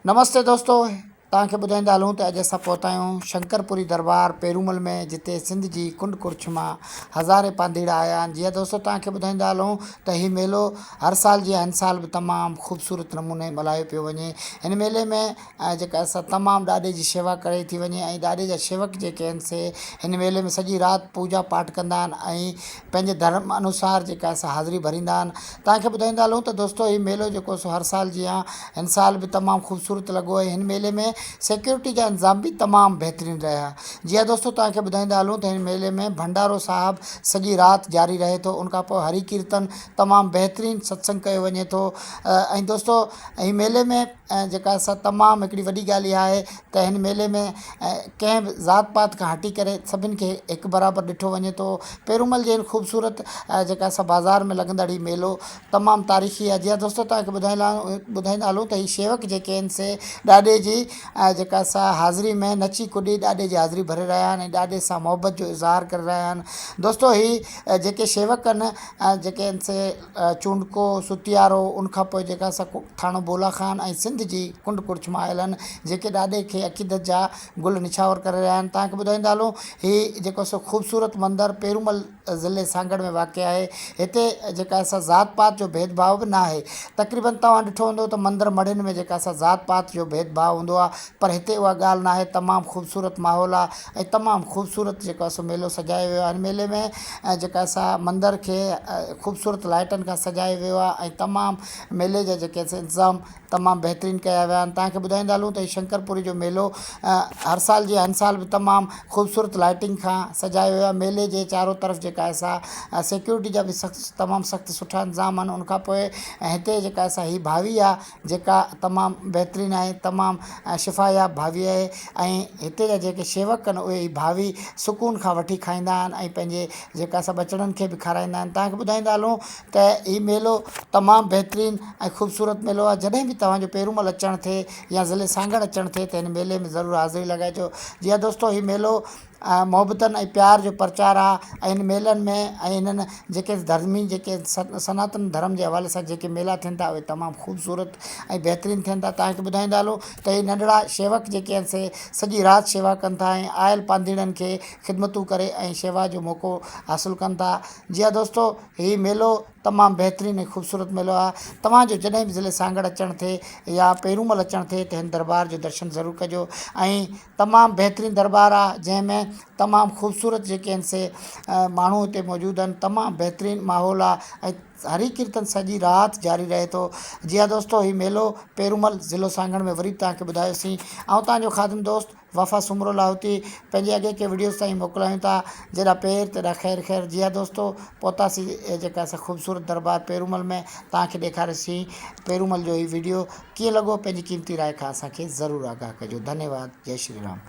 نمستي دوستو توهان کي ٻڌائيندا هلون ته اڄ اسان پهتا آهيون شنڪرپوري دربار پيرومل ۾ جتي سنڌ جي ڪنڊ ڪڙڇ مان هزارين پانڌيئڙا آيا آهن جي ها دوستو توهان کي ٻڌائيندا هلون ته هي ميلو هر سال جيان هن سال به تمام خوبصورت نموني ملهايو پيو وڃي هن ميلي ۾ جيڪا سا تمام ڏاڏي جي شيوا ڪري ٿي وڃي ۽ ڏاڏي جا شيوڪ جيڪي آهن سي هن ميلي ۾ سڄي رات پوڄا پاٺ ڪندا آهن ۽ پنهنجي ڌرم انوسار جيڪا سا حاضري ڀريندا آهن توهان کي ٻڌائيندا هلون ته دوستو هي ميلو جيڪو سو هر سال جيان هن سال به تمام خوبصورت لڳو ۽ هن ميلي ۾ سيڪيورٽي جا انتظام به تمام بهترين رهيا جي ها دوستو توهان کي ٻڌائيندا هلون ته هن ميلي ۾ ڀنڊارو صاحب سڄي رات جاري رهي ٿو ان کان پوء هري ڪيرتن تمام بهترين ستسنگ ڪيو وڃي ٿو ۽ دوستو هي ميلي ۾ جيڪا سا تمام هڪڙي وڏي ڳالهه اها آهي ته هن ميلي ۾ ڪنهن به ذات پات کان هٽي ڪري سڀني کي هڪ برابر ڏٺو وڃي ٿو. پيرومل جي هن خوبصورت جيڪا سا بازار ۾ لڳندڙ هي ميلو تمام تاريخي آهي. جي ها دوستو توهان کي ٻڌائيندا هلون ته هي شيوڪ جيڪي آهن سي ڏاڏي جي جيڪا سا حاضري ۾ نچي ڪڏي ڏاڏي جي حاضري ڀري رهيا آهن ۽ ڏاڏي سان محبت جو اظهار ڪري رهيا آهن. دوستو هي جيڪي شيوڪ آهن جيڪي آهن سي چونڊڪو، ستيارو، ان کان پوء جيڪا سا ٿاڻو بولا خان ۽ سنڌ جي ڪنڊ ڪڙڇ مان آيل آهن، جيڪي ڏاڏي کي عقيدت جا گل نڇاور ڪري رهيا آهن. توهان کي ٻڌائيندا هلون هي جيڪو سو خوبصورت مندر پيرومل ضلعي سانگهڙ ۾ واقع آهي. هتي جيڪا سا ذات پات جو ڀيد ڀاء به ناهي. تقريبن توهان ڏٺو هوندو ته مندر مڙهين ۾ جيڪا سا ذات پات جو ڀيد ڀاء هوندو آهي پر هتي اها ڳالهه ناهي تمام خوبصورت ماحول آهي. ۽ تمام خوبصورت جيڪو آهي سو ميلو سجايو ويو آهي هن ميلي ۾ جيڪا آهي سا مندر کي خوبصورت لائٽن کان سجايو ويو آهي ۽ تمام ميلي جا جيڪي انتظام تمام بهترين ڪيا ويا آهن توهان کي ٻڌائيندا هلون ته هي شنڪرپوري جو ميلو هر سال جيان هن سال به تمام خوبصورت لائٽنگ کان سجايو ويو آهي ميلي جي چارو طرف جيڪا آهي سا سيڪيورٽي جا به سخت تمام سخت سٺا انتظام آهن ان کان پوء هتي جيڪا آهي سا هي ڀاوي آهي جيڪا تمام بهترين آهي تمام شفاياب ڀاوي آهي ۽ هتي جا جيڪي شيوڪ آهن اهي هي ڀاوي سڪون کان وٺي کائيندا آهن ۽ پنهنجي جيڪا سا ٻچڙن کي به کارائيندا آهن توهان کي ٻڌائيندا هلون ته هي ميلو تمام بهترين ۽ خوبصورت ميلو آهي جڏهن به توهان جو پيرومل اچڻ ٿئي يا ضلعي سانگهڙ اچڻ ٿئي ته هن ميلي ۾ ضرور حاضري لڳائجو جي ها دوستو هي ميلو محبتن ۽ پيار جو پرچار آ ۽ هن ميلن ۾ ۽ هنن جيڪي ڌرمي جيڪي سناتن ڌرم جي حوالي سان جيڪي ميلا ٿين ٿا اهي تمام خوبصورت ۽ بهترين ٿين ٿا توهان کي ٻڌائيندا هلون ته هي ننڍڙا شيوڪ جيڪي آهن سي سڄي رات شيوا ڪن ٿا ۽ آيل پانڌيئڙن کي خدمتون ڪري ۽ شيوا جو موقعو حاصل ڪن ٿا جي ها دوستو هي ميلو تمام بهترين ۽ خوبصورت ميلو آهي توهان جو جڏهن به ضلعي سانگهڙ اچڻ ٿئي يا پيرومل اچڻ ٿئي ته هن دربار جو درشن ضرور ڪجو ۽ تمام بهترين دربار آ جنهن ۾ تمام خوبصورت جيڪي آهن سي ماڻهو هتي موجود آهن تمام بهترين ماحول آ ۽ هري ڪيرتن سڄي رات جاري رهي ٿو جي ها دوستو هي ميلو پيرومل ضلعو سانگهڙ ۾ وري به توهان کي ٻڌايوسين آئون توهان جو خادم دوست وفا سومرو لاهوتي پنهنجي اڳي ڪي وڊيوز تائين موڪلايون ٿا جيڏا پير تيڏا خير خير جي ها دوستو پهتاسين جيڪا سا خوبصورت دربار پيرومل ۾ توهان کي ڏيکاريوسين پيرومل جو هي وڊيو ڪيئن لڳو پنهنجي قيمتي راء کان اسان کي ضرور آگاهه ڪجو ڌنيواد جئي شري رام.